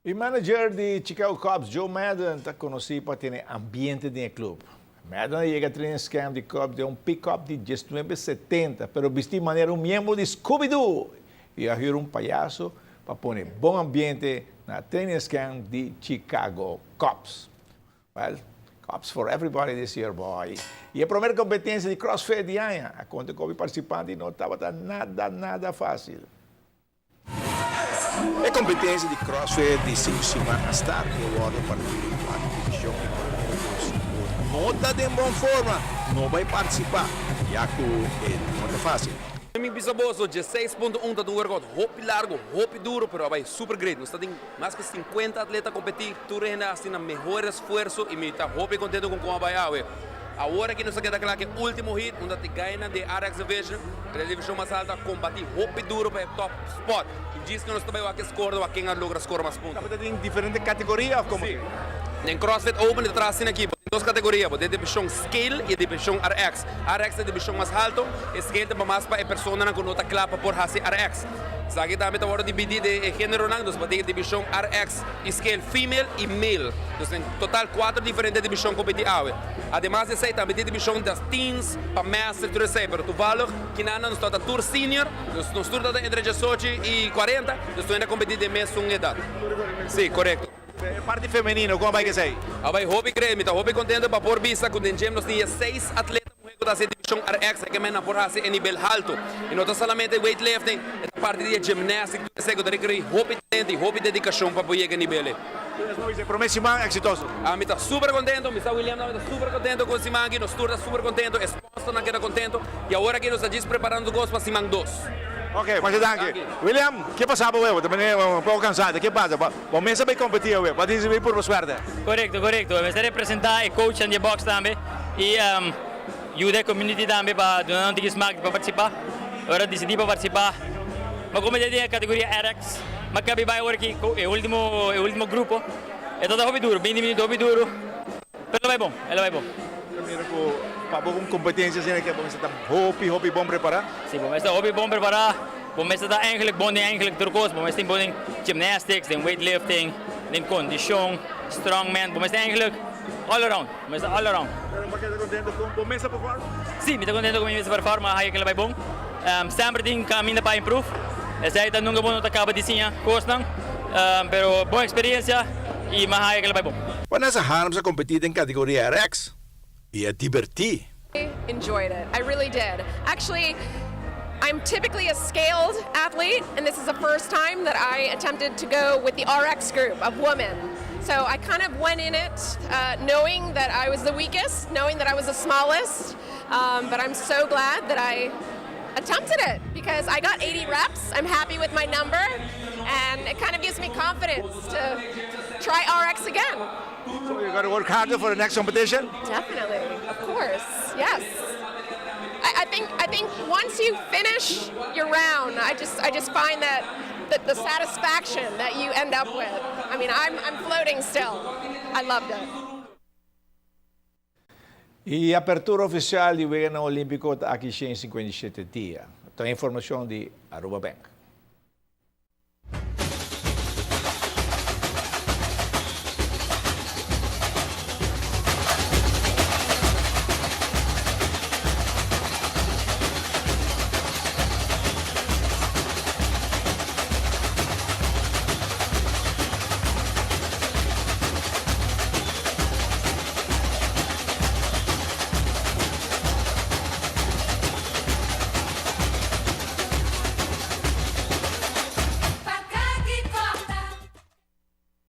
E manager di Chicago Cubs, Joe Maddon, ta conoci pa tene ambiente den e club. Maddon a yega training camp di Cubs den un pick-up di 1970, pero bisti manera un miembro di Scooby-Doo y a huur un payaso pa pone bon ambiente na training camp di Chicago Cubs. Well, Cubs for everybody this year, boy. Y e prome competencia di CrossFit di aña, a conta cu e participante no tabata nada, nada facil. E competencia di CrossFit di 5 siman a start y awor a parti di cuatro division y no ta den bon forma, no bay participa, ya cu no ta facil. Mi bisa boso, 6.1 ta un workout hopi largo, hopi duro, pero bay super great. Nos tin mas cu 50 atleta competi, tur hende haciendo mehor esfuerso y mi ta hopi contento cu con a bay awe. Awor cu nos a keda cla cu ultimo heat, unda e guynan di RX Division, e division mas halto, combati hopi duro pa top spot. Y diz cu nos tambe bay score, ken a logra score mas punto. Tin diferente categoria con? Si. Den CrossFit Open, atras aki, dos categoria, tin division Scale y division RX. RX ta e division mas halto, y Scale ta mas pa e persona cu no ta cla pa por haci RX. Aki tambe ta dividi den genero, dus tin division RX y Scale female y male. Anto, en total cuater diferente division competi awe. Ademas di esey, tambe tin division di teens, pa master, tur esey, pero toevallig, cu nos ta tur senior, nos tur ta entre 18 y 40, nos ta competi di mesun edad. Si, corecto. Parti femenino, con bay cu esey? A bay hopi great, mi ta hopi contento pa por bisa cu den gym nos tin seis atleta muhe cu ta division RX, cu nan por haci nivel halto. Y no ta solamente weightlifting, e parti di gymnastics, esey cu ta rekeri hopi talento y hopi dedicacion pa yega nivel. Prome siman exitoso. Ah, mi ta super contento, mi William ta super contento cu e siman aki, nos tur ta super contento, sponsor nan keda contento y awor aki nos ta preparando pa siman 2. Ok, masha danki. William, kico a pasa, bo? Tambe un poco cansa. Kico a pasa? Bo mes a bay competi, bo. Bo dice por suerte. Corecto. Mi ta representa e coach di box tambe y yuda e community tambe pa duna un smaak pa participa. Awor dicidi pa participa. Mi a competi den categoria RX, mi a caba awor aki e ultimo grupo. E ta hopi duro, 20 minuut hopi duro. Pero bay bon, el a bay bon. Mira cu pa un competencia asina cu bo ta hopi hopi bon prepara. Si, bo ta hopi bon prepara. Bo ta eigenlijk bon den eigenlijk tur cos. Bo ta bon den gymnastics, den weightlifting, den condicion, strongman. Bo ta eigenlijk all around. Bo ta all around. Pero bo ta contento cu bo mes perform? Si, mi ta contento cu mi mes perform, y cu el a bay bon. Semper tin caminda pa improve. Esey ta nunca bo no ta caba di siña cosnan, pero bon experiencia y mi a haya cu el a bay bon. Vanessa Harms a competi den categoria RX y a diverti. Enjoyed it. I really did. Actually, I'm typically a scaled athlete, and this is the first time that I attempted to go with the RX group of women. So I kind of went in it knowing that I was the weakest, knowing that I was the smallest, but I'm so glad that I attempted it because I got 80 reps. I'm happy with my number, and it kind of gives me confidence to try RX again. So you got to work harder for the next competition? Definitely, of course, yes. I think once you finish your round, I just find that the satisfaction that you end up with. I mean, I'm floating still. I loved it. E apertura oficial di Wega Olimpico aki 157 dia. Tin informacion di Aruba Bank.